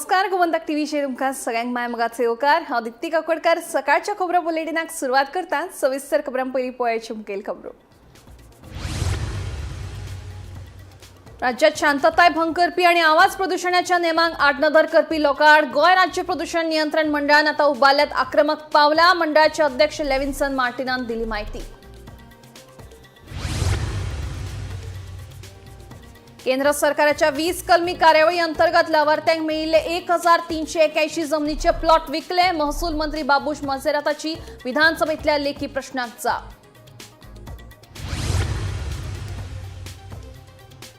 नमस्कार, गोमंतक टीव्हीचेर तुमकां सगळ्यांक माय मोगाचो येवकार. हांव दिप्ती काकोडकार. सकाळच्या खबरो बुलेटिनाक सुरवात करता. सविस्तर खबरां पयलीं पळयाची मुखेल खबरो. राज्यात शांतताय भंग करपी आणि आवाज प्रदूषणाच्या नेमांक आडनदर करपी लोकांआड गोंय राज्य प्रदूषण नियंत्रण मंडळान आता उबारल्यात आक्रमक पावलां. मंडळाचे अध्यक्ष लेविन्सन मार्टिनान दिली माहिती. केंद्र सरकाराच्या 20 कलमी कार्यावळी अंतर्गत लावार्थ्यांक मेळिल्ले 1381 जमनीचे प्लॉट विकले. महसूल मंत्री बाबूश मोन्सेराताची विधानसभेतल्या लेखी प्रश्नाक जाप.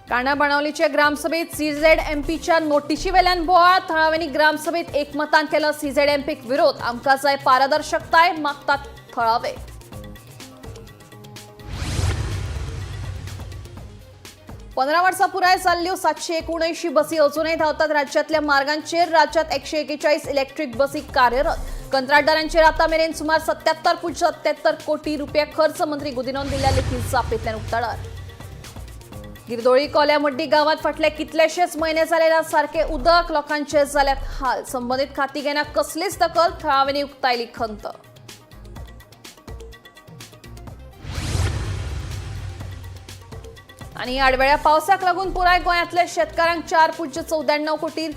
काणा बाणावलीच्या ग्रामसभेत सीझेडएमपीच्या नोटिशी वेल्यान बोवाळ. थळाव्यांनी ग्रामसभेत एकमतान केलं सीझेडएमपीक विरोध. आमकां जाय पारदर्शकताय, मागतात थळावे. 15 वर्सां पुराय जाल्ल्यो 779 बसी अजूनय धांवतात राज्यातल्या मार्गांचेर. राज्यात 141 इलेक्ट्रीक बसी कार्यरत. कंत्राटदारांचेर आता मेरेन सुमार 77.77 कोटी रुपया खर्च. मंत्री गुदिनोन दिल्ल्या लेखी जापेंतल्यान उक्ताडार. गिरदोळी कोल्या मड्डी गावात फाटले कितलेशेच म्हयने जाले सारके उदक, लोकांचे जाल्यात हाल. संबंदीत खाती घेना कसलीच दखल. थळाव्यांनी उक्तायली खंत. आणि आडवेळ्या पावसाक लागून पुराय गोंयांतल्या शेतकारांक 4.94 कोटी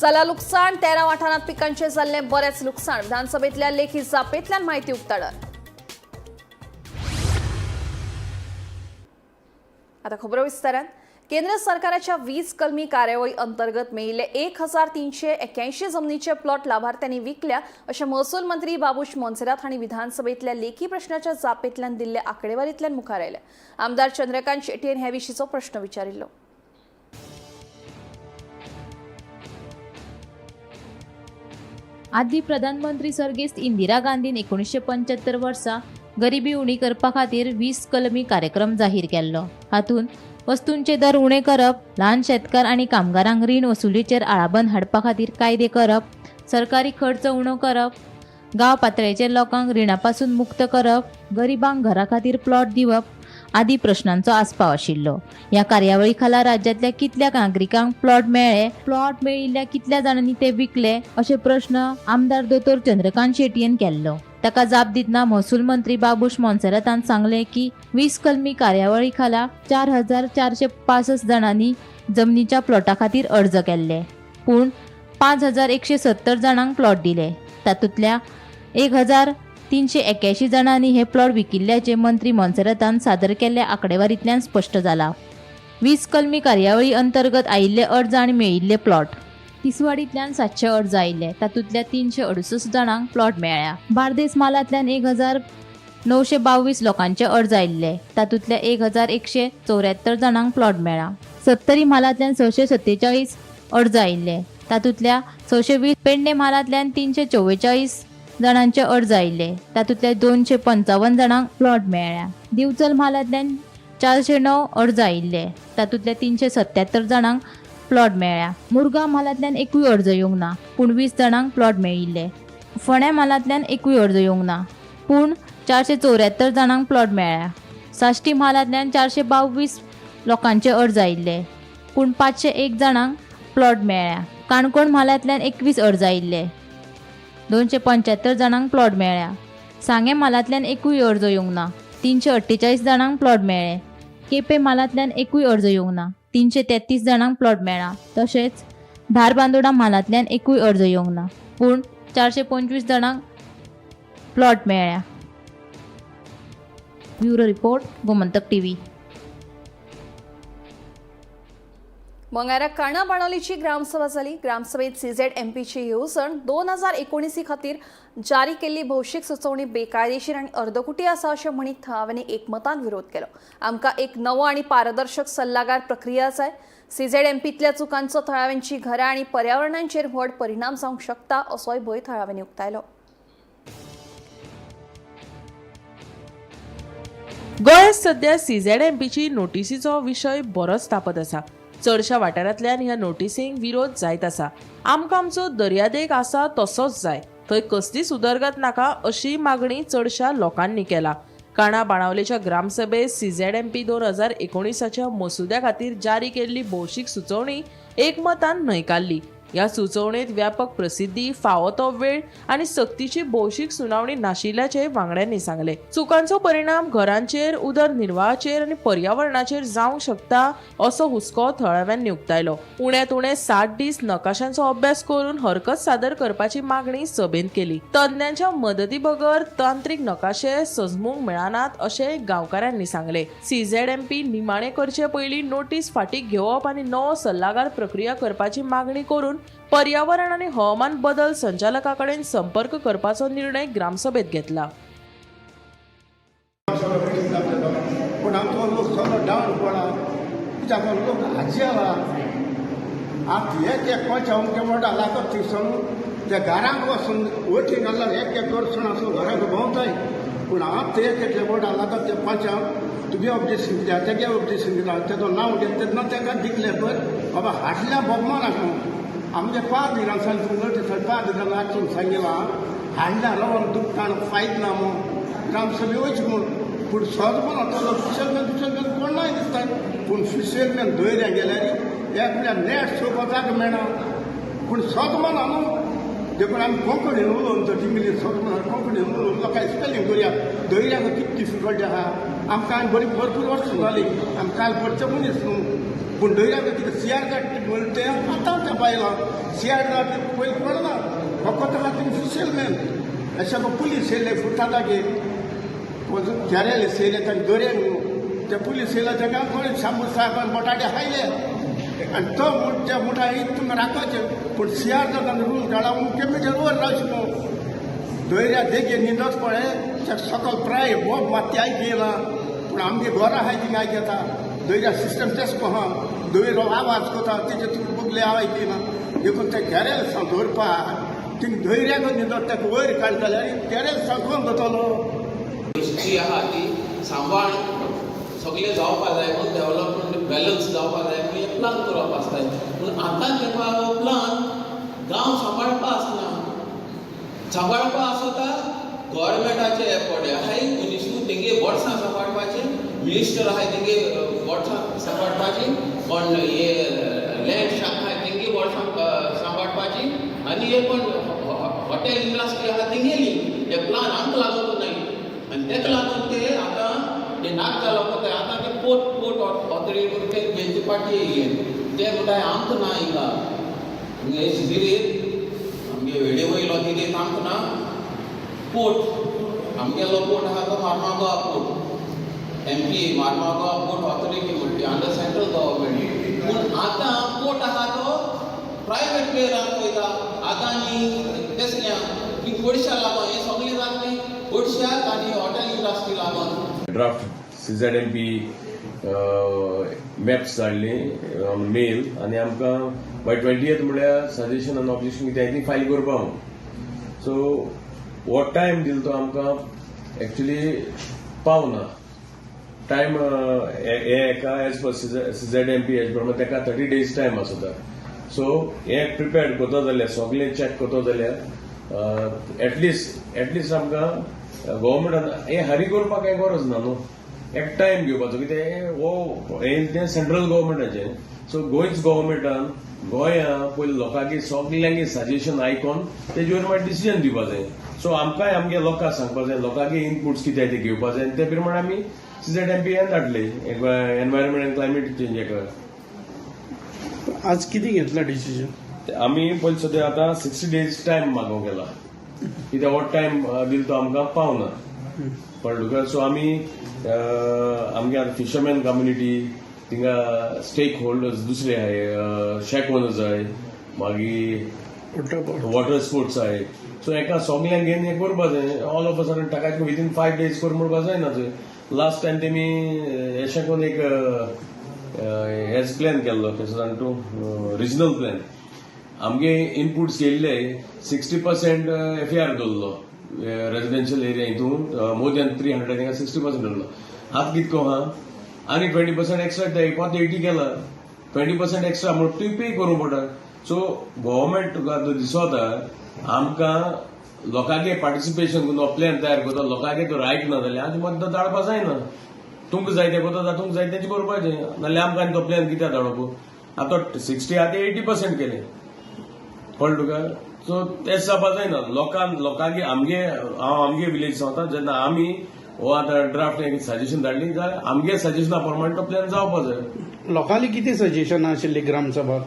जाला लुकसाण. 13 वाठारांत पिकांचे जाल्लें बरेंच लुकसाण. विधानसभेतल्या लेखी जापेंतल्यान माहिती उक्ताडार. आता खबरो विस्तारान. केंद्र सरकाराच्या 20 कलमी कार्यावळी अंतर्गत मेळिल्ले 1381 जमनीचे प्लॉट लाभार्थ्यांनी विकल्या, अशें महसूल मंत्री बाबूश मोन्सेरात हांणी विधानसभेतल्या लेखी प्रश्नाच्या जापेंतल्यान दिल्ले आंकडेवारींतल्यान मुखार आयले. आमदार चंद्रकांत शेटयेन हे विशींचो प्रश्न विचारिल्लो. आदली प्रधानमंत्री सर्गेस्त इंदिरा गांधीन 1975 वर्सा गरिबी उणी करपा खातीर 20 कलमी कार्यक्रम जाहीर केल्लो. हातूंत वस्तूंचे दर उणे करप, ल्हान शेतकार आनी कामगारांक रीण वसुलीचेर आळाबंद हाडपा खातीर कायदे करप, सरकारी खर्च उणो करप, गांव पातळेचेर लोकांक रिणा पासून मुक्त करप, गरिबांक घरा खातीर प्लॉट दिवप आदी प्रश्नांचो आस्पाव आशिल्लो. ह्या कार्यावळी खाला राज्यांतल्या कितल्या नागरिकांक प्लॉट मेळ्ळे, प्लॉट मेळिल्ल्या कितल्या जाणांनी ते विकले, अशे प्रश्न आमदार दोतोर चंद्रकांत शेटयेन केल्लो. ताका जाप दितना महसूल मंत्री बाबूश मोन्सेरातान सांगले की 20 कलमी कार्यावळी खाला 4465 जाणांनी जमनीच्या प्लॉटा खातीर अर्ज केल्ले, पूण 5170 जाणांक प्लॉट दिले. तातूंतल्या 1381 जाणांनी हे प्लॉट विकिल्ल्याचे मंत्री मोन्सेरातान सादर केल्ल्या आंकडेवारींतल्यान स्पश्ट जाला. 20 कलमी कार्यावळी अंतर्गत आयिल्ले अर्ज आनी मेळिल्ले प्लॉट. तिसवाडींतल्यान 700 अर्ज आयिल्ले, तातूंतल्या 368 जाणांक प्लॉट मेळ्ळ्या. बार्देस म्हालांतल्यान 1922 लोकांचे अर्ज आयिल्ले, तातूंतल्या 1174 जाणांक प्लॉट मेळ्ळा. सत्तरी म्हालांतल्यान 647 अर्ज आयिल्ले, तातूंतल्या 620. पेडणे म्हालांतल्यान 344 जाणांचे अर्ज आयिल्ले, तातूंतल्या 255 जाणांक प्लॉट मेळ्ळ्या. दिवचल म्हालांतल्यान 409 अर्ज आयिल्ले, तातूंतल्या 377 जाणांक प्लॉट मेळ्ळ्या. मुरगांव म्हालांतल्यान एकूय अर्ज येवंक ना, पूण 20 जाणांक प्लॉट मेळिल्ले. फोंड्या म्हालांतल्यान एकूय अर्ज येवंक ना, पूण 474 जाणांक प्लॉट मेळ्ळ्या. साश्टी म्हालांतल्यान 422 लोकांचे अर्ज आयिल्ले, पूण 501 जाणांक प्लॉट मेळ्ळ्या. काणकोण म्हालांतल्यान 21 अर्ज आयिल्ले, 275 जाणांक प्लॉट मेळ्ळ्या. सांगें म्हालांतल्यान एकूय अर्ज येवंक ना, 348 जाणांक प्लॉट मेळ्ळे. केपें म्हालांतल्यान एकूय अर्ज येवंक ना, 333 जाणांक प्लॉट मेळ्ळा. तशेंच धारबांदोडा म्हालांतल्यान एकूय अर्ज येवंक ना, पूण 425 जाणांक प्लॉट मेळ्ळ्या. Bureau report, Gomantak TV. मंगळारा काणा बाणावलीची ग्रामसभा जाली. ग्रामसभेत सीझेडएमपीची येवजण 2019 खातीर जारी केल्ली भौशीक सुचोवणी बेकायदेशीर आनी अर्दकुटी आसा, अशें म्हणीत थळाव्यांनी एकमतान विरोध केलो. आमकां एक नवो आनी पारदर्शक सल्लागार प्रक्रिया जाय. सीझेडएमपींतल्या चुकांचो थळाव्यांची घरां आनी पर्यावरणाचेर व्हड परिणाम जावंक शकता, असोय भंय थळाव्यांनी उक्तायलो. गोंयांत सध्या सीझेडएमपीची नोटिसीचो विशय बरोच तापत आसा. चडशा वाठारांतल्यान ह्या नोटिसींक विरोध जायत आसा. आमकां आमचो दर्यादेग आसा तसोच जाय, थंय कसलीच उदरगत नाका, अशी मागणी चडशा लोकांनी केला. काणा बाणावलेच्या ग्रामसभेत सीझेडएमपी 2019 मसुद्या खातीर जारी केल्ली भौशीक सुचोवणी एकमतान न्हयकारली. ह्या सुचोवणेंत व्यापक प्रसिद्धी, फावो तो वेळ आनी सक्तीची भौशीक सुनावणी नाशिल्ल्याचें वांगड्यांनी सांगलें. चुकांचो परिणाम घरांचेर, उदरनिर्वाहाचेर आनी पर्यावरणाचेर जावंक शकता असो हुस्को थळाव्यांनी उक्तायलो. उण्यांत उणे 60 दीस नकाशांचो अभ्यास करून हरकत सादर करपाची मागणी सभेंत केली. तज्ञांच्या मदती बगर तांत्रीक नकाशे सजमूंक मेळनात अशें गांवकारांनी सांगलें. सीझेडएमपी निमाणे करचे पयलीं नोटीस फाटीं घेवप आनी नवो सल्लागार प्रक्रिया करपाची मागणी करून पर्यावरण आनी हवामान बदल संचालका कडेन संपर्क करपाचो निर्णय ग्रामसभेत घेतला. पूण आमचो लोक सगळो डावन पडला, कित्याक लोक हाजी आला. आतां एक एक कोणच्या अमके मोठा लागत थिंगसून त्या घरांक वचून वटी घातल्यार एक एक करसून आसूं घराक भोंवताय. पूण आतां एक एकले मोठा लागत ते पंचांग तुगे ऑब्जेक्शन कित्याक, तेगे ऑब्जेक्शन कित्याक, तेजो नांव घेतलें तेन्ना तांकां दिकलें पळय बाबा हाडल्या बोगमानाक म्हणून. आमगे पाद्रीन सांगून पाद्रीन आसून सांगिलां हाडल्या रवन दुखतान फायद ना म्हूण ग्रामसभे वयची म्हूण. पूण सहजपणान तो फिशरमॅन फिशरमॅन कोण नाय दिसता. पूण फिशरमॅन दर्या गेल्यार एक म्हळ्यार नेट सोपा जागो मेळना. पूण सहजपणा न्हू, देखून आमी कोंकणीन उलोवन तर इंग्लीश सहजपणान कोंकणीन उलोवन लोकांक स्पेलिंग करुया. दर्याक कितें डिफिकल्टी आहा आमकां, आनी बरी भरपूर वर्सां जालीं आमी काल पडचे मनीस न्हू. पूण दर्याक कितें सियार गाठ म्हणटा तें आतां तें पायलां. सियार गाठ पयलीं पडना, फकत आहा तुमी फिशरमॅन. अशें पुलीस येयले फुडटा केरेले येयले तांकां दर्या न्हू, ते पुलीस येयले तांकां कोण शांबू साहेबान बटाटे खायले आनी तो म्हूण त्या मुठा तुमी राखपाचें. पूण सियार जाता रूल काडला अमके मिटर वर रावचें न्हू. दर्या देगे न्हिदत पळय ते सकल प्राय बोब मातशी आयक येयला. पूण आमगे घरां आहाय थिंगा आयक येता. दर्या सिस्टम तेच आहा, दर्यो आवाज करता तेजे तुका बगले आवाज येयना. देखून ते केरेल सांग दवरपा थिंग दर्याक न्हिदत ताका वयर काडटा जाल्यार केरेल सांग कोण जातलो. जी आहा ती सांबाळ सगळें जावपा जाय म्हूण डेवलपमेंट बॅलन्स जावपा जाय म्हूण हे प्लान करप आसताय. पूण आतां तेका हो प्लान गांव सांबाळपा आसना, सांबाळपा आसता गव्हर्मेंटाचे एफर्ट आहाय. मनीस न्हू तेंगे वर्सां सांबाळपाचें, मिनिस्टर आहाय तेंगे वर्सां सांबाळपाची, कोण हे लँड शार्क आहाय तेंगे वर्सां सांबाळपाची, आनी हे कोण हॉटेल इंडस्ट्री आहा तेंगेली. हे प्लान आमकां लागून नाय आनी तेका लागून ते आतां ते नाक जालो पळय. आतां ते पोर्ट पोर्ट ऑथॉरिटी ते तेंचे पाटी येयले ते म्हणटाय आमकां ना हिंगा हे दिरेर आमगे वेडे वयलो दिरेर आमकां ना पोर्ट. आमगेलो पोर्ट आहा तो Marmagoa port, MP Marmagoa port authority म्हणटा अंडर सेंट्रल गव्हर्मेंट. पूण आतां पोर्ट आहा तो प्रायवेट प्लेयरांक वयता. आतां आनी तेसल्या की पयशा लागोन हें सगळें जातलें, पयशाक आनी हॉटेल इंडस्ट्री लागोन. ड्राफ्ट सीझेडएमपी मॅप्स धाडली ऑन मेल आनी आमकां बाय 20th म्हळ्यार सजेशन आनी ऑब्जेक्शन कितें आहाय ती फायल करपा म्हणून. सो हो टायम दिलो तो आमकां एक्चुली पावना टायम. हे एका एज पर सीझेडएमपी हेज प्रमाणे ताका 30 डेज टायम आसता. सो हे प्रिपेर्ड करता जाल्यार, सगळें चॅक करता जाल्यार एटलिस्ट आमकां गव्हर्मेंटान हे हरी करपाक कांय गरज ना न्हू, एक टायम घेवपाचो. कितें हो हें तें सेंट्रल गव्हर्मेंटाचें. सो गोंयच गव्हर्मेंटान गोंया पयलीं लोकांक सगल्यांगे सजेशन आयकोन तेजेर मागीर डिसिजन दिवपा जाय. सो आमकांय आमगे लोकांक सांगपा जाय, लोकांक इनपुट्स कितें आहाय ते घेवपा जाय आनी ते प्रमाणे आमी सीझेडएमपी हें धाडले एनवायरमेंट एंड क्लायमेट चेंज हेका. आज कितें घेतला डिसिजन? आमी पयलीं सद्या आतां 60 डेज टायम मागोवंक गेला, कित्याक हो टायम दिलो तो आमकां पावना, कळ्ळें तुका. सो आमी आमगे आतां फिशरमॅन कम्युनिटी थिंगा स्टेक होल्डर्स दुसरे आहाय, शॅक ओनर्स आहाय, मागीर वॉटर स्पोर्ट्स आहाय. सो हेका सगल्यांक घेवन हें करपा जाय. ऑल ऑफ अ सडन टाकायचे विदीन 5 डेज कर म्हणपा जायना. थंय लास्ट टायम तेमी एशें करून एक हेच प्लॅन केल्लो, कसो जाणा तूं, रिजनल प्लॅन. आमगे इनपुट्स केल्ले 60% एफआर दवरलो रेजिडेन्शियल एरिया हितून मोर दॅन 300, हिंगा 60% दवरलो. आतां कितें आहा आनी 20% एक्स्ट्रा परत 80 केला, 20% एक्स्ट्रा म्हणून तुवें पे करूंक पडटा. सो गव्हर्मेंट तुका आतां दिसता आमकां लोकांगे पार्टिसिपेशन करून हो प्लॅन तयार करता. लोकांगे तर आयकना जाल्यार आमचें मत धाडपा जायना. तुमकां जाय तें करता, तुमकां जाय तेंचें करपाचें, नाल्यार आमकां आनी तो प्लॅन कित्याक धाडप? आतां 60 आतां 80% केलें. कळ्ळें तुका. सो तें जावपा जायना. लोकांक आमगे हांव आमगे विलेज सांगता, जेन्ना आमी हो आतां ड्राफ्ट सजेशन धाडली जाल्यार आमगे सजेशना प्रमाणे तो प्लॅन जावपा जाय. लोकांनी कितें सजेशन आशिल्ली ग्रामसभा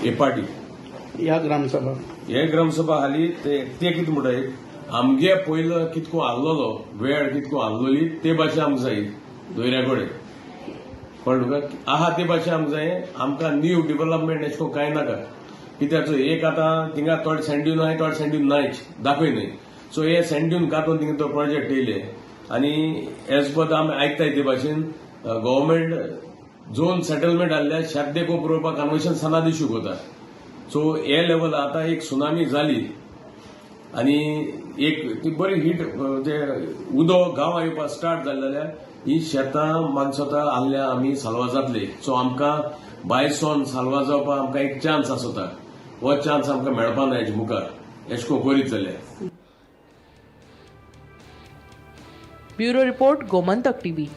हे पार्टी ह्या ग्रामसभा हे ग्रामसभा हाली ते कितें म्हणटा, आमगे पयलो कितको आहलोलो वेळ कितको आहलोली ते भाशे आमकां जाय दोयऱ्या कडेन. कळ्ळें तुका. आहा ते भाशे आमकां जाय. आमकां न्यू डिवलपमेंट एशें कोन्न कांय नाका. कित्याक एक आतां थिंगा थोडे सँड्यून आहाय, थोडे सँड्यून नायच दाखय न्हय. सो हे सँड्यून कातून थिंगा तो प्रोजेक्ट येयले आनी एज पर आमी आयकताय ते भाशेन गव्हर्मेंट झोन सेटलमेंट आहल्या शेत देखो पुरोवपाक कन्वर्शन सनाद इश्यू कोता. सो हे लेवल आतां एक सुनामी जाली आनी एक ती बरी हीट ते उदक गांवां येवपाक स्टार्ट जालें जाल्यार ही शेतां मागसोता आहल्या आमी साल्वा जातली. सो आमकां बायसोन साल्वा जावपाक आमकां एक चान्स आसता, हो चान्स आमकां मेळपा ना हेजे मुखार एशें कोन्न करीत जाल्यार. Bureau report, Gomantak TV.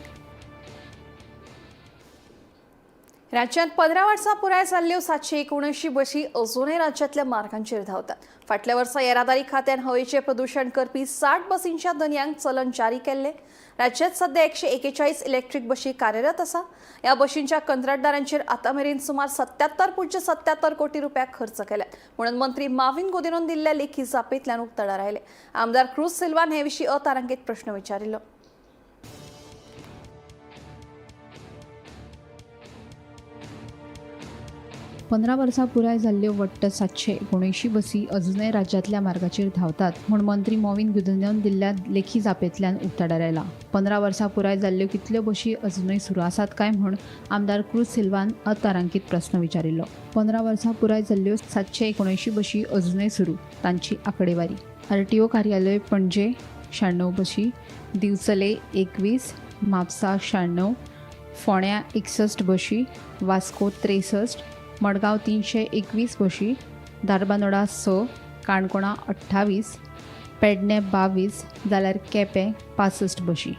राज्यात 15 वर्सां पुराय जाल्ल्यो 779 बशी अजूनय राज्यांतल्या मार्गांचेर धांवतात. फाटल्या वर्सा येरादारी खात्यान हवेचें प्रदूशण करपी 60 बसींच्या धनयांक चलन जारी केल्लें. राज्यांत सध्या 141 इलेक्ट्रीक बशी कार्यरत आसा. ह्या बशींच्या कंत्राटदारांचेर आतां मेरेन सुमार 77.77 कोटी रुपया खर्च केल्यात म्हणून मंत्री माविन गुदिन्होन दिल्ल्या लेखी जापेंतल्यान उक्ताडार आयले. आमदार क्रूज सिल्वान हे विशीं अतारांकीत प्रश्न विचारिल्लो. पंदरा वर्सां पुराय जाल्ल्यो वट्ट 779 बसी अजुनय राज्यांतल्या मार्गाचेर धांवतात म्हूण मंत्री मॉविन गुदिन्होन दिल्ल्या लेखी जापेंतल्यान उक्ताडार आयला. 15 वर्सां पुराय जाल्ल्यो कितल्यो बशी अजुनय सुरू आसात काय म्हूण आमदार क्रूज सिल्वान अतारांकीत प्रस्न विचारिल्लो. 15 वर्सां पुराय जाल्ल्यो 779 बशी अजुनय सुरू, तांची आंकडेवारी. आरटीओ कार्यालय पणजे 96 बशी, दिवचले 21, म्हापसा 96, फोंड्या 61 बशी, वास्को 63, मडगांव 321 बशी, धारबांदोडा 6, काणकोणा 28, पेडणे 22, जाल्यार केपें 65 बशी.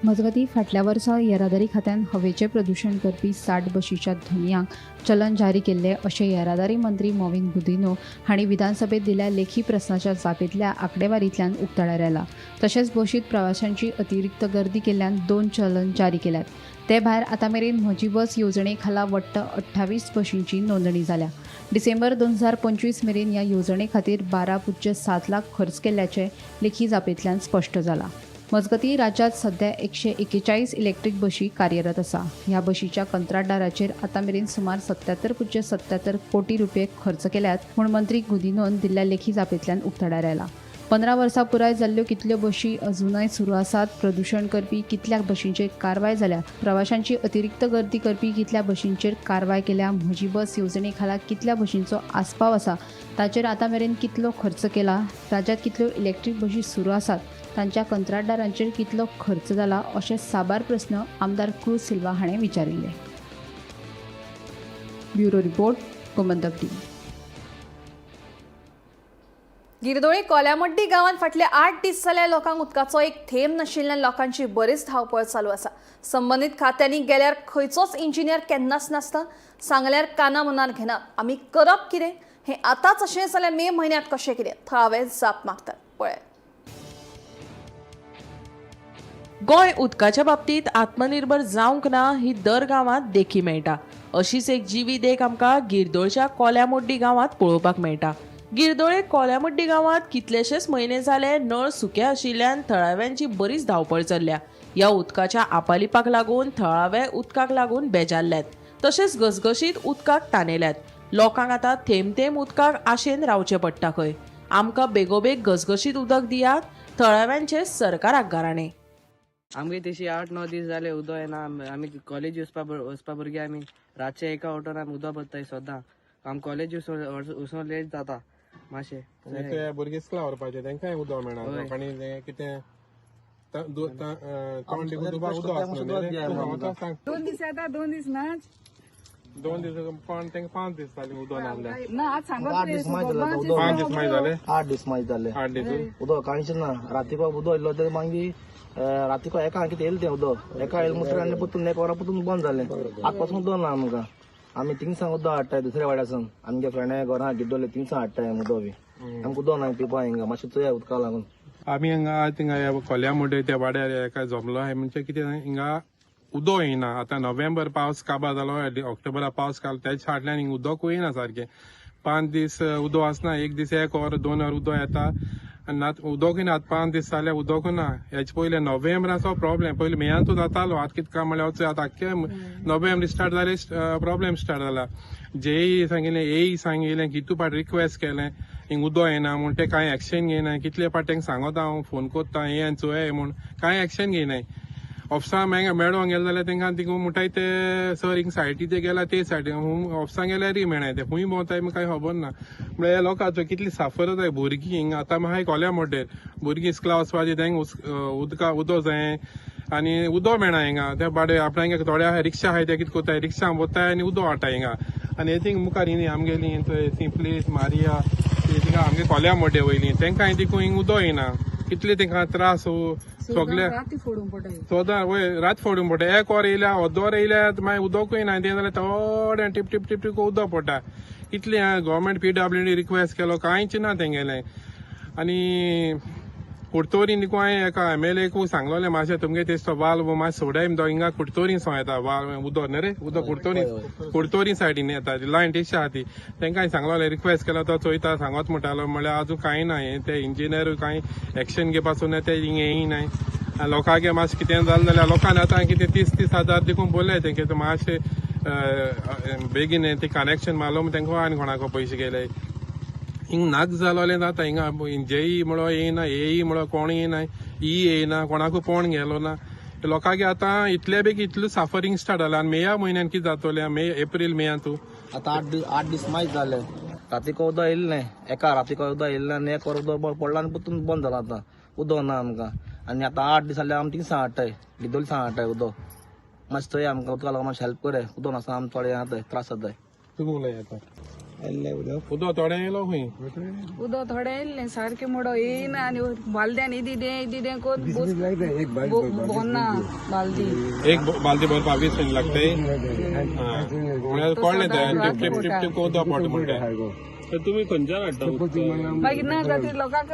मजगतीं फाटल्या वर्सा येरादारी खात्यान हवेचें प्रदूशण करपी 60 बशीच्या धनयांक चलन जारी केल्लें अशें येरादारी मंत्री मॉविन गुदिन्हो हांणी विधानसभेत दिल्या लेखी प्रस्नाच्या जापेंतल्या आंकडेवारींतल्यान उक्ताडार आयला. तशेंच बशींत प्रवाशांची अतिरिक्त गर्दी केल्ल्यान 2 चलन जारी केल्यात. ते भायर आतां मेरेन म्हजी बस येवजणे खाला वट्ट 28 बशींची नोंदणी जाल्या. डिसेंबर 2025 मेरेन ह्या येवजणे खातीर 12.7 लाख खर्च केल्ल्याचें लेखी जापेंतल्यान स्पश्ट जालां. मजगतीं राज्यांत सध्या 141 इलेक्ट्रीक बशी कार्यरत आसा. ह्या बशीच्या कंत्राटदाराचेर आतां मेरेन सुमार 77.77 कोटी रुपये खर्च केल्यात म्हूण मंत्री गुदिन्होन दिल्ल्या लेखी जापेंतल्यान उक्ताडार आयला. 15 वर्सां पुराय जाल्ल्यो कितल्यो बशी अजुनय सुरू आसात, प्रदूशण करपी कितल्या बशींचेर कारवाय जाल्या, प्रवाशांची अतिरिक्त गर्दी करपी कितल्या बशींचेर कारवाय केल्या, म्हजी बस येवजणे खाला कितल्या बशींचो आस्पाव आसा, ताचेर आतां मेरेन कितलो खर्च केला, राज्यांत कितल्यो इलेक्ट्रीक बशी सुरू आसात, तांच्या कंत्राटदारांचेर कितलो खर्च जाला अशे साबार प्रस्न आमदार क्रूज सिल्वा हाणें विचारिल्ले. Bureau report, Gomantak TV. Girdoli Kolyamoddi गांवांत फाटले 8 दीस जाल्यार लोकांक उदकाचो एक थेंब नाशिल्ल्यान लोकांची बरीच धांवपळ चालू आसा. संबंदीत खात्यांनी गेल्यार खंयचोच इंजिनियर केन्नाच नासता, सांगल्यार काना मनार घेनात. आमी करप कितें हें आतांच अशें जाल्यार मे म्हयन्यांत कशें कितें, थळावे जाप मागतात. पळय, गोंय उदकाच्या बाबतींत आत्मनिर्भर जावंक ना ही दर गांवांत देखी मेळटा. अशीच एक जिवी देख आमकां गिरदोळच्या कोल्यामोड्डी गांवांत पळोवपाक मेळटा. गिरदोळे कोल्यामोड्डी गांवांत कितलेशेच म्हयने जाले नळ सुके आशिल्ल्यान थळाव्यांची बरीच धांवपळ चल्ल्या. ह्या उदकाच्या आपालिपाक लागून थळावे उदकाक लागून बेजारल्यात, तशेंच घसघशीत उदकाक तानेल्यात. लोकांक आतां थेंब थेंब उदकाक आशेन रावचें पडटा खंय. आमकां बेगोबेग घसघशीत उदक दियात, थळाव्यांचे सरकाराक गाराणें. आमगे तशी 8-9 दीस जाले उदक येना. आमी कॉलेज वचपा भुरगे आमी रातचे एका ऑटोन आमी उदक भरताय सदां. आम कॉलेज वचून लेट जाता मातशें. ते भुरगे स्कुला व्हरपाचे तेंकांय उदक मेळना. लोकांनी कितें तोंड उदक आसना. 2 दीस येता, 2 दीस नाच. 2 दीस पण तेंका 5 दीस जाले उदक नासले. ना आज सांगत 8 दीस मागीर 5 दीस मागीर जाले. 8 दीस मागीर जाले. 8 दीस उदक कांयच ना. राती उदक इल्लो तरी मागीर रातीको एका कितें येयलें तें उदक एका येयलें म्हणटकीर आनी परतून एक वरां परतून बंद जालें. आतां पासून उदक ना आमकां. आमी थिंगसान उदक हाडटाय दुसऱ्या वाड्यासून. आमगे फ्रेंडा घरां गिड्डोले थिंगसान हाडटाय उदक बी. आमकां उदक ना पिवपा हिंगा मातशें चोया उदका लागून. आमी हांगा थिंगा खोल्या म्हणटे त्या वाड्यार एका जमलो आहे म्हणजे कितें हिंगा उदक येयना. आतां नोव्हेंबर पावस काबार जालो, ऑक्टोबरा पावस काल तेच्या फाटल्यान हिंगा उदकूय येयना सारकें. 5 दीस उदक आसना, एक दीस 1 वर 2 वर उदक येता आनी ना उदकूय ना. आतां 5 दीस जाले उदकूय ना. हेचे पयलीं नोव्हेंबराचो प्रॉब्लेम पयलीं मेयांतूच जातालो. आतां कितें काय म्हणल्यार आतां आख्खे नोव्हेंबर स्टार्ट जाले प्रॉब्लेम स्टार्ट जाला. जेई सांगिल्लें, एई सांगिल्लें, कितू पाट रिक्वेस्ट केलें हिंग उदक येना म्हूण, ते कांय एक्शन घेयना. कितले पाट तांकां सांगता हांव, फोन करता हें आनी चोय म्हूण, कांय एक्शन घेयनाय. ऑफिसां मेळोंक गेले जाल्यार तांकां तिंगा म्हणटाय ते सर हिंग सायटी ते गेला ते सायटी ऑफिसां गेल्यारूय मेळनाय. ते खूंय भोंवताय कांय खबर ना. म्हळ्यार लोकांचो कितली साफर जाय भुरगीं हिंग. आतां म्हाका कोल्या मोड्डेर भुरगीं इस्कला वचपाची, तांकां उदका उदक जाय आनी उदक मेळना हिंगा. ते बाडे आपणागे थोडे आहाय रिक्षा आहाय ते कितें करताय रिक्षा वताय आनी उदक हाडटा हिंगा. आनी थिंग मुखार हिंग आमगेली सिंपलीस मारिया थिंगा आमगे कोल्या मोड्डे वयली तांकां तिकून हिंग उदक येना. कितले तांकां त्रास सगळे सदां वय रात फोडूंक पडटा. 1 वर येयल्या अर्द वर येयल्या मागीर उदकूय ना. तें जाल्यार थोडें टिप टिप टिप टिप उदक पडटा. कितलें गव्हर्मेंट PWD request केलो कांयच ना तेंगेलें. आनी कुडतोरी न्ही हांवें एका MLA कूय सांगलोलें मातशें तुमगे तेचो वाल्व मातशें सोडाय तो हिंगा कुडतोरी सो येता वाल्व उदक न्ही रे उदक कुडतोरी कुडतोरी सायडीन येता लायन तेशी आहा ती. तांकां हांवें सांगलोलें रिक्वेस्ट केलो तो चोयता सांगत म्हणटालो. म्हणल्यार आजून कांय ना. हें ते इंजिनियर कांय एक्शन घेवपाचो ना, ते हिंग येयनाय. लोकांक मातशें कितें जालें जाल्यार लोकांक आतां कितें 30-30 हजार देखून बोलले तेंके मातशें बेगीन ते कनेक्शन मारलो म्हूण तांकां आनी कोणाक पयशे गेले. हिंग नाक जालोलें जाता. हिंगा जेई म्हणो येयना, एई म्हणो कोण येयना, ई येयना, कोणाकूय पोण गेलो ना. लोकांक आतां इतले बेगीन इतलें साफरींग स्टार्ट जालां. आनी मेया म्हयन्यान कितें जातलें? मे एप्रील मेयांतू आतां 8 दीस मायज जाले. रातीको उदक येयलें एका रातीको उदक येयलें आनी 1 वर उदक पडलां आनी परतून बंद जालां. आतां उदक ना आमकां. आनी आतां 8 दीस जाले आमी थिंगसान हाडटाय गिदोली सान हाडटाय उदक. मातशें चोया आमकां उदका लागून मातशें हेल्प कराय. उदक नासतना आमकां थोडें जाताय त्रास जाताय. तुका उलय आतां उदक थोडें येयलो खंय? उदक थोडें येयलें सारकें मोडो येयना आनी बालद्यान इदी दें इदी दें कोत भरना बालदी. एक बालदी भरपा 20 मिनट लागताय. म्हणल्यार कळ्ळें तें टिप टिप टिप टिप उदक पडटा म्हणटा. तुमी खंयच्यान हाडटा? मागीर ना जाती लोकांक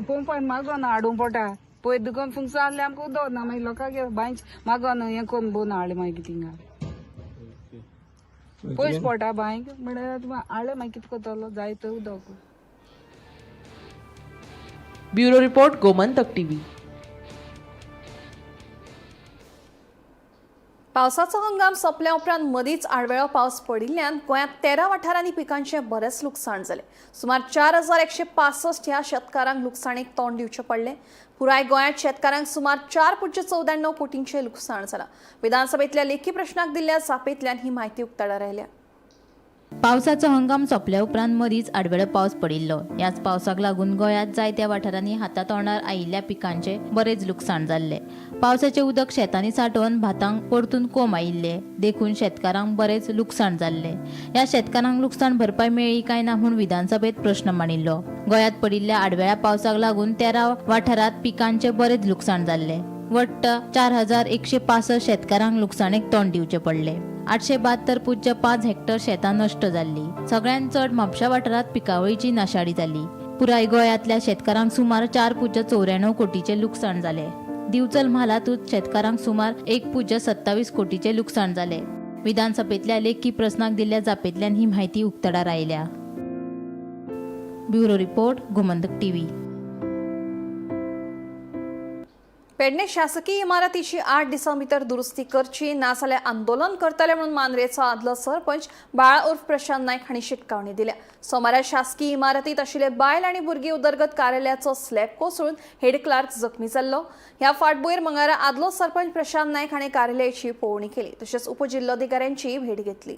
पंपान मागोन हाडूंक पडटा. पयर दुकान फुंगसा आहलें आमकां उदक ना. मागीर लोकांक बांयच मागोन हें कोन्न बोन हाडलें मागीर थिंगा पयस पडटा बांयक म्हणल्यार हाडलें मागीर कितें करतलो जाय थंय उदक. Bureau report, Gomantak TV. पावसाचो हंगाम सोंपल्या उपरांत मदींच आडवेळो पावस पडिल्ल्यान गोंयांत 13 वाठारांनी पिकांचें बरेंच लुकसाण जालें. सुमार 4165 ह्या शेतकारांक लुकसाणेक तोंड दिवचें पडलें. पुराय गोंयांत शेतकारांक सुमार 4.94 कोटींचें लुकसाण जालां. विधानसभेंतल्या लेखी प्रश्नाक दिल्ल्या जापेंतल्यान ही म्हायती उक्ताडार आयल्या. पावसाचो हंगाम सोंपल्या उपरांत मदींच आडवेळो पावस पडिल्लो. ह्याच पावसाक लागून गोंयांत जायत्या वाठारांनी हाता तोंडार आयिल्ल्या पिकांचें बरेंच लुकसाण जाल्लें. पावसाचें उदक शेतांनी सांठोवन भातांक परतून कोंब आयिल्ले, देखून शेतकारांक बरेंच लुकसाण जाल्लें. ह्या शेतकारांक लुकसाण भरपाय मेळ्ळी काय ना म्हूण विधानसभेंत प्रश्न मांडिल्लो. गोंयांत पडिल्ल्या आडवेळ्या पावसाक लागून 13 वाठारांत पिकांचें बरेंच लुकसाण जाल्लें. वट्ट 4165 शेतकारांक लुकसाणेक तोंड दिवचें पडलें. 872.5 हेक्टर शेतां नश्ट जाल्ली. सगळ्यांत चड म्हापशा वाठारांत पिकावळीची नाशाडी जाली. पुराय गोंयांतल्या शेतकारांक सुमार 4.94 कोटीचें लुकसाण जालें. दिवचल म्हालांतूच शेतकारांक सुमार 1.27 कोटीचें लुकसाण जालें. विधानसभेंतल्या लेखी प्रस्नाक दिल्ल्या जापेंतल्यान ही म्हायती उक्ताडार आयल्या. Bureau report, Gomantak TV. Pedne शासकीय इमारतीची 8 दिसां भितर दुरुस्ती करची नाजाल्यार आंदोलन करतले म्हणून मांद्रेचो आदलो सरपंच बाळा उर्फ प्रशांत नायक हांणी शिटकावणी दिल्या. सोमारा शासकीय इमारतीत आशिल्ले बायल आनी भुरगीं उदरगत कार्यालयाचो स्लॅब कोसळून हेड क्लार्क जखमी जाल्लो. ह्या फाटभुंयेर मंगळारा आदलो सरपंच प्रशांत नायक हांणी कार्यालयाची पळोवणी केली, तशेंच उपजिल्लोधिकाऱ्यांची भेट घेतली.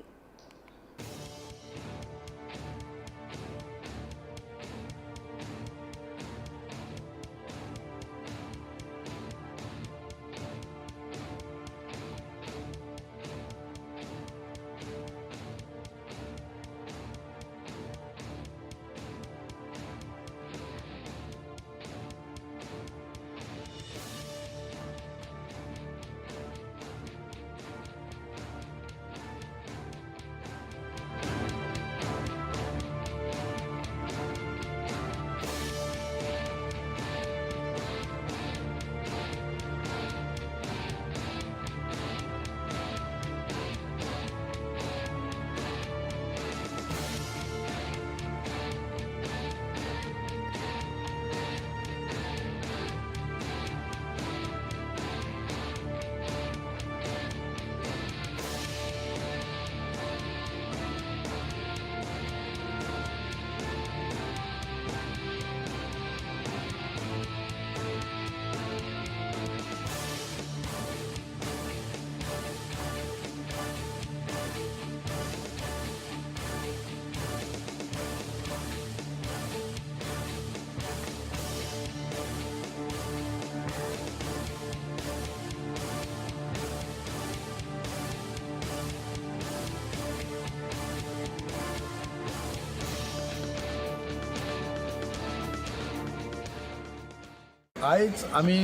आयज आमी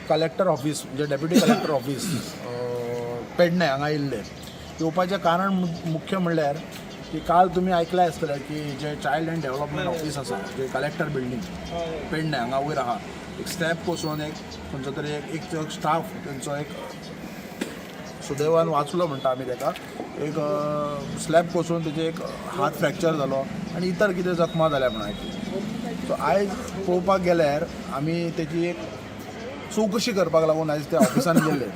कलेक्टर ऑफिस म्हणजे डेप्युटी कलेक्टर ऑफिस पेडणे हांगा येयल्ले. येवपाचें कारण मुख्य म्हणल्यार की काल तुमी आयकलां आसतलें की जे चायल्ड अँड डेव्हलपमेंट ऑफिस आसा, जे कलेक्टर बिल्डींग पेडणे हांगा वयर आहा, एक स्लॅब कोसळून एक खंयचो तरी एक स्टाफ तेंचो एक सुदैवान वाचलो म्हणटा आमी ताका, एक स्लॅब कोसळून तेजे एक हात फ्रॅक्चर जालो आनी इतर कितें जखमा जाल्या म्हणून आयकलें. सो आयज पळोवपाक गेल्यार आमी तेजी एक चवकशी करपाक लागून आयज त्या ऑफिसान गेल्ले.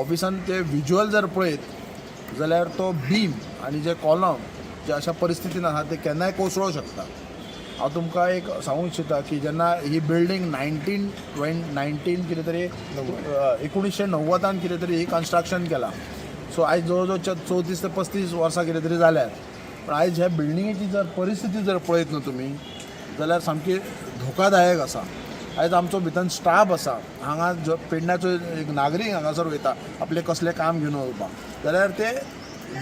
ऑफिसान ते विज्युअल जर पळयत जाल्यार तो बीम आनी जे कॉलम जे अशा परिस्थितीन आसा ते केन्नाय कोसळूंक शकता. हांव तुमकां एक सांगूंक इच्छिता की जेन्ना ही बिल्डींग 19 कितें तरी 1990 कितें तरी ही कन्स्ट्रक्शन केलां. सो आयज जवळ जवळ 34 ते 35 वर्सां कितें तरी जाल्यात, पूण आयज ह्या बिल्डिंगेची जर परिस्थिती जर पळयत न्हू तुमी जाल्यार सामकी धोकादायक आसा. आयज आमचो भितर स्टाफ आसा हांगा, जो पेडण्याचो एक नागरीक हांगासर वयता आपलें कसलें काम घेवन वचपाक जाल्यार ते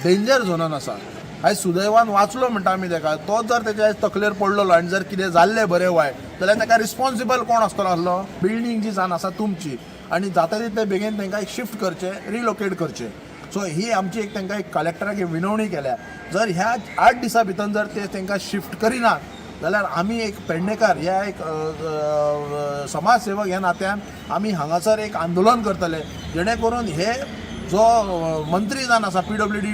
डेंजर झोनान आसा. आयज सुदैवान वाचलो म्हणटा आमी ताका, तो जर तेच्या आयज तकलेर पडलेलो आनी जर कितें जाल्लें बरें वायट जाल्यार ताका रिस्पोन्सिबल कोण आसतलो आसलो? बिल्डींग जी जावन आसा तुमची आनी जाता तितले बेगीन तांकां एक शिफ्ट करचें, रिलोकेट करचें. सो ही आमची एक तांकां एक कलेक्टराक विनवणी केल्या, जर ह्या 8 दिसां भितर जर ते तांकां शिफ्ट करिनात जाल्यार आमी एक पेडणेकार ह्या एक समाजसेवक ह्या नात्यान आमी हांगासर एक आंदोलन करतले, जेणे करून हे जो मंत्री जावन आसा PWD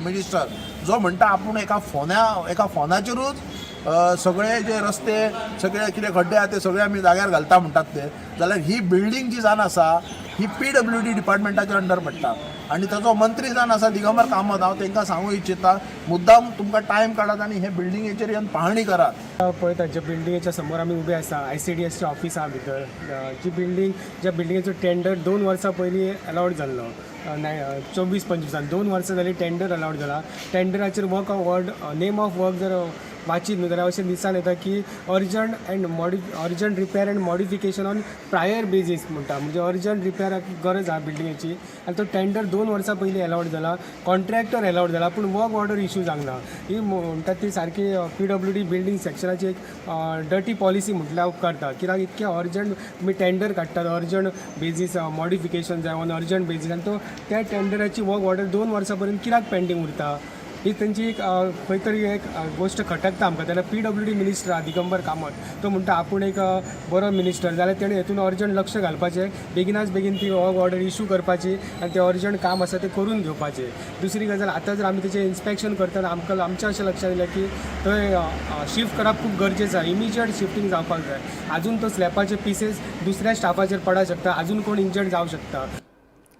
minister जो म्हणटा आपूण एका फोनाचेरूच सगळे जे रस्ते सगळे कितें खड्डे आहा ते सगळे आमी जाग्यार घालता म्हणटात ते, जाल्यार ही बिल्डींग जी जावन आसा ही PWD डिपार्टमेंटाच्या अंडर पडटा आनी ताचो मंत्री जावन आसा दिगंबर कामत. हांव तांकां सांगूंक इच्छिता मुद्दाम तुमकां टायम काडात आनी हे बिल्डिंगेचेर येवन पाहणी करात. पळय तांच्या बिल्डिंगेच्या समोर आमी उबे आसा, ICDSचें ऑफिस आहा भितर. जी बिल्डींग ज्या बिल्डिंगेचो टेंडर 2 वर्सां पयलीं अलावड जाल्लो, 24-25 2 वर्सां जालीं टेंडर अलावड जाला. टेंडराचेर work of word name of work जर वाचीत न्हू जाल्यार अशें दिसान येता की urgent and urgent repair and modification on prior basis म्हणटा, म्हणजे अर्जंट रिपेराक गरज आहा बिल्डिंगेची आनी तो टेंडर 2 वर्सां पयलीं अलावड जाला, कॉन्ट्रॅक्टर अलावड जाला, पूण वर्क ऑर्डर इशू जावंक ना. ही म्हणटा ती सारकी PWD building सेक्शनाची एक डर्टी पॉलिसी म्हटल्यार उपकारता, कित्याक इतकें अर्जंट तुमी टेंडर काडटात, अर्जंट बेजीस मॉडिफिकेशन जाय ऑन अर्जंट बेजीस आनी तो त्या टेंडराची वर्क ऑर्डर 2 वर्सां पर्यंत कित्याक पेंडींग उरता, ही तेंची एक खंय तरी एक गोश्ट खटकता आमकां. जाल्यार PWD minister आहा दिगंबर कामत, तो म्हणटा आपूण एक बरो मिनिस्टर, जाल्यार तेणें हेतून अर्जंट लक्ष घालपाचें, बेगिनाच बेगीन ती वर्क ऑर्डर इशू करपाची आनी तें अर्जंट काम आसा तें करून घेवपाचें. दुसरी गजाल, आतां जर आमी तेचें इन्स्पेक्शन करतना आमकां आमच्या अशें लक्षांत येयलें की थंय शिफ्ट करप खूब गरजेचें आसा, इमिजिएट शिफ्टींग जावपाक जाय. आजून तो स्लॅपाचे पिसीस दुसऱ्या स्टाफाचेर पडूंक शकता, आजून कोण इंजर्ड जावं शकता.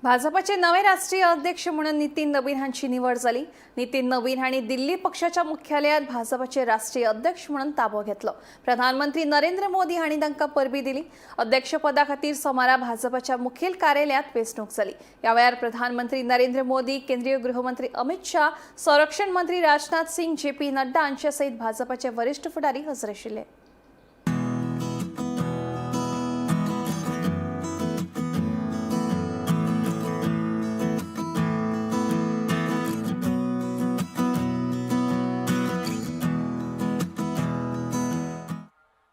भाजपाचे नवे राष्ट्रीय अध्यक्ष म्हणून नितीन नबीन हांची निवड जाली. नितीन नबीन हांणी दिल्ली पक्षाच्या मुख्यालयात भाजपाचे राष्ट्रीय अध्यक्ष म्हणून ताबो घेतलो. प्रधानमंत्री नरेंद्र मोदी हांणी तांकां परबी दिली. अध्यक्षपदा खातीर सोमारा भाजपाच्या मुखेल कार्यालयात वेंचणूक जाली. ह्या वेळार प्रधानमंत्री नरेंद्र मोदी, केंद्रीय गृहमंत्री अमित शाह, संरक्षण मंत्री राजनाथ सिंग, JP Nadda हांचे सयत भाजपाचे वरिश्ठ फुडारी हजर आशिल्ले.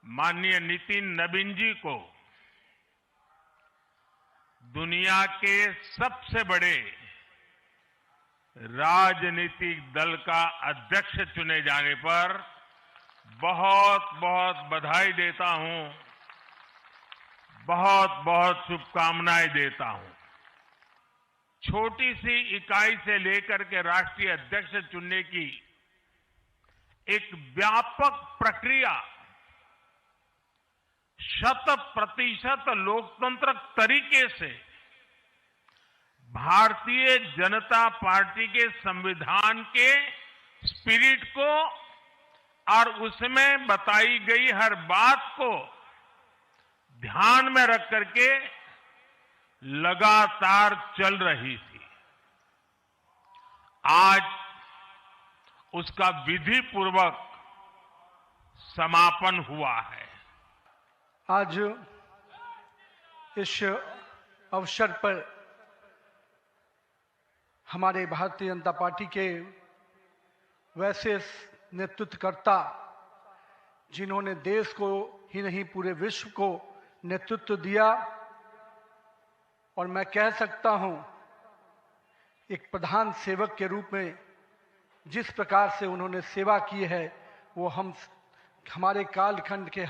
माननीय नितिन नबीन जी को दुनिया के सबसे बड़े राजनीतिक दल का अध्यक्ष चुने जाने पर बहुत बहुत बधाई देता हूं, बहुत बहुत शुभकामनाएं देता हूं। छोटी सी इकाई से लेकर के राष्ट्रीय अध्यक्ष चुनने की एक व्यापक प्रक्रिया 100% लोकतंत्र तरीके से भारतीय जनता पार्टी के संविधान के स्पिरिट को और उसमें बताई गई हर बात को ध्यान में रख करके लगातार चल रही थी। आज उसका विधि पूर्वक समापन हुआ है। आज इस अवसर पर हमारे भारतीय जनता पार्टी के वैसे नेतृत्वकर्ता जिन्होंने देश को ही नहीं पूरे विश्व को नेतृत्व दिया और मैं कह सकता हूं एक प्रधान सेवक के रूप में जिस प्रकार से उन्होंने सेवा की है वो हम हमारे कालखंड के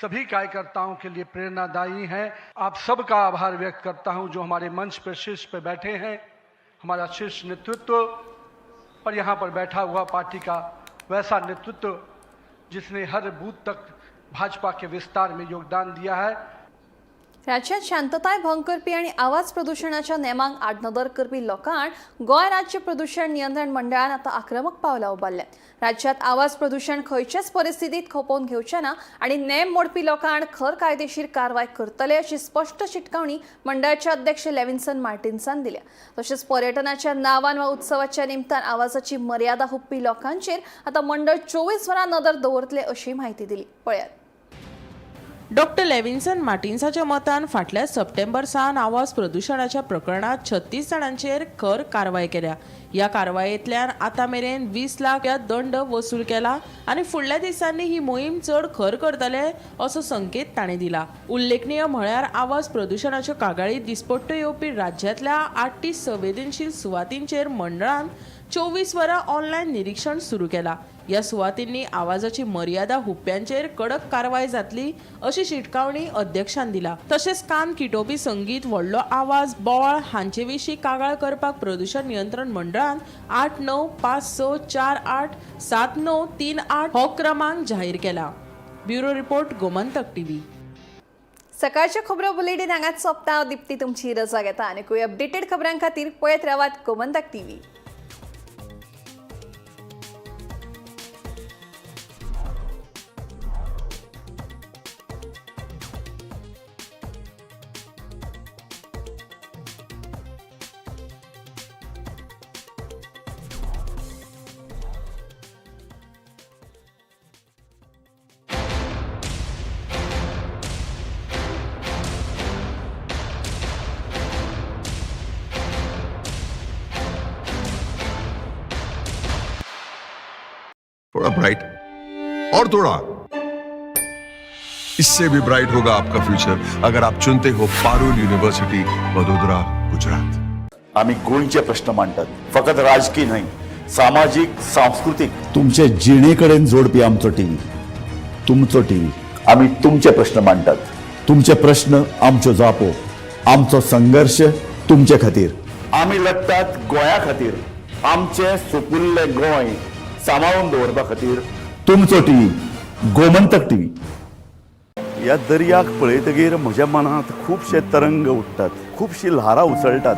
सभी कार्यकर्ताओं के लिए प्रेरणादायी हैं। आप सबका आभार व्यक्त करता हूं जो हमारे मंच पर शीर्ष पर बैठे हैं, हमारा शीर्ष नेतृत्व और यहाँ पर बैठा हुआ पार्टी का वैसा नेतृत्व जिसने हर बूथ तक भाजपा के विस्तार में योगदान दिया है। राज्यात शांतताय भंग करपी आनी आवाज प्रदुशणाच्या नेमांक आडनदर करपी लोकांक गोंय राज्य प्रदुशण नियंत्रण मंडळान आतां आक्रमक पावलां उबारल्यात। राज्यात आवाज प्रदुशण खंयचेच परिस्थितीत खपोवन घेवचे ना आनी नेम मोडपी लोकांक खर कायदेशीर कारवाय करतले अशी स्पश्ट शिटकावणी मंडळाचे अध्यक्ष लेविन्सन मार्टिन्सान दिल्या। तशेंच पर्यटनाच्या नांवान वा उत्सवाच्या निमतान आवाजाची मर्यादा हुपपी लोकांचेर आतां मंडळ 24 वरां नदर दवरतले अशी म्हायती दिली। पळयात। डॉक्टर लेविन्सन मार्टिन्साच्या मतान फाटल्या सप्टेंबर सावन आवाज प्रदुशणाच्या प्रकरणात 36 जाणांचेर खर कारवाय केल्या। ह्या कारवायेंतल्यान आतां मेरेन 20 लाख दंड वसूल केला आनी फुडल्या दिसांनी ही मोहीम चड खर करतले असो संकेत ताणें दिला। उल्लेखनीय म्हळ्यार आवाज प्रदुशणाच्यो कागाळी दिसपट्ट्यो येवपी राज्यांतल्या 38 संवेदनशील सुवातींचेर मंडळान 24 वरां ऑनलायन निरीक्षण सुरू केला। ह्या सुवातींनी आवाजाची मर्यादा हुप्प्यांचेर कडक कारवाय जातली अशी शिटकावणी अध्यक्षान दिला। तशेंच कान किटोवपी संगीत, व्हडलो आवाज, बोवाळ हांचे विशीं कागाळ करपाक प्रदुशण नियंत्रण मंडळान 8 9 5 6 4 8 7 9 3 8 हो क्रमांक जाहीर केला। Bureau report, Gomantak TV. सकाळच्या खबरो बुलेटीन हांगाच सोंपता। दीप्ती तुमची रजा घेता आनी अपडेटेड खबरां खातीर पळयत रावात गोमंतक टीव्ही। थोड़ा ब्राइट और थोड़ा इससे भी ब्राइट होगा आपका फ्यूचर अगर आप चुनते हो पारुल यूनिवर्सिटी वडोदरा गुजरात। आम्ही गोंयचे प्रश्न मांडटात, फकत राजकीय न्हय, सामाजीक, सांस्कृतीक, तुमचे जिणेकडेन जोडपी आमचो टीव्ही, तुमचो टीव्ही। आम्ही तुमचे प्रश्न मांडटात, तुमचे प्रश्न आमच्यो जापो, आमचो संघर्ष तुमचे खातीर। आम्ही लढतात गोंया खातीर, आमचे सुपुल्ले गोंय सांबाळून दवरपा खातीर। तुमचो टीव्ही, गोमंतक टीव्ही। ह्या दर्याक पळयतगीर म्हज्या मनांत खुबशे तरंग उठ्ठात, खुबशी ल्हारां उसळटात।